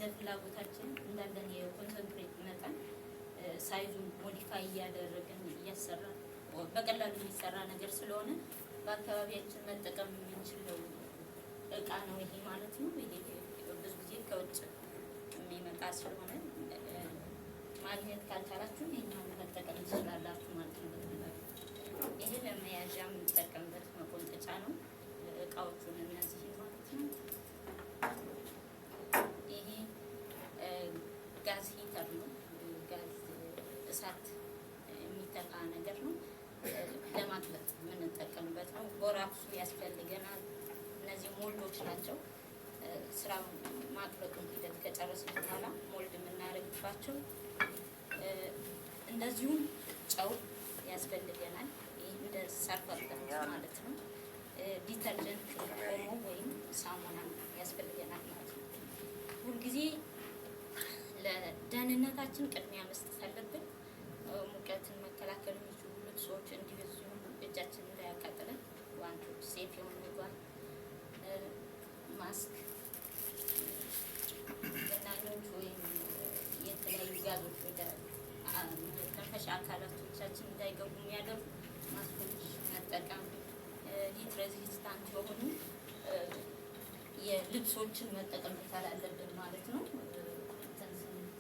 እንደ ፍላጎታችን እንዳለን የ concentrate መጠን size ኡን modify እያደረግን እያሰራ በቀላሉ የሚሰራ ነገር ስለሆነ በአካባቢያችን መጠቀም የምንችለው እቃ ነው ይሄ ማለት ነው። ይሄ ብዙ ጊዜ ከውጭ የሚመጣ ስለሆነ ማግኘት ካልቻላችሁ ይሄኛውን መጠቀም ትችላላችሁ ማለት ነው። በቀላሉ ይሄ ለመያዣ የምንጠቀምበት መቆንጠጫ ነው። እቃዎቹን እነዚህን ማለት ነው። ይሄ gas heater ነው። ጋዝ እሳት የሚተካ ነገር ነው። ለማቅለጥ የምንጠቀምበት ነው። ቦራክሱ ያስፈልገናል። እነዚህ mold ኦች ናቸው። ስራ ማቅለጡን ሂደት ከጨረስን በኋላ mold የምናደርግባቸው። እንደዚሁም ጨው ያስፈልገናል። ይህ እንደ surfactant ማለት ነው። Detergent ኦሞ ወይም ሳሙና ያስፈልገናል ማለት ነው። ሁልጊዜ ለደህንነታችን ቅድሚያ መስጠት አለብን። ሙቀትን መከላከል የሚችሉ ልብሶች፣ እንዲሁም እጃችን እንዳያቃጥለን ጓንቶች፣ safe የሆኑ ጓንት፣ ማስክ፣ ብናኞች ወይም የተለያዩ ጋዞች ወደ መተንፈሻ አካላቶቻችን እንዳይገቡ የሚያደርጉ ማስኮች መጠቀም፣ heat resistant የሆኑ የልብሶችን መጠቀም መቻል አለብን ማለት ነው።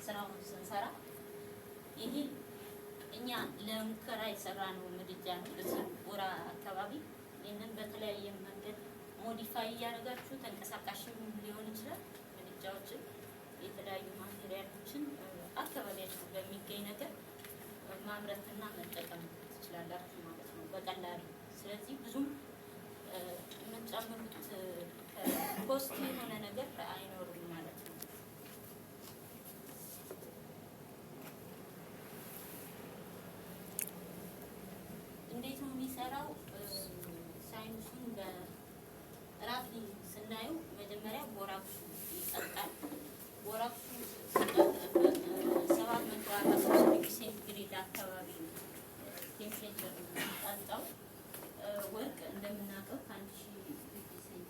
ስራውን ስንሰራ ይሄ እኛ ለሙከራ የሰራነው ምድጃ ነው። እዚህ ቦራ አካባቢ ይህንን በተለያየ መንገድ modify እያደረጋችሁ ተንቀሳቃሽም ሊሆን ይችላል። ምድጃዎችን፣ የተለያዩ material ኦችን አካባቢያችሁ በሚገኝ ነገር ማምረትና መጠቀም ትችላላችሁ ማለት ነው በቀላሉ። ስለዚህ ብዙም የምትጨምሩት cost የሆነ ነገር አይኖርም።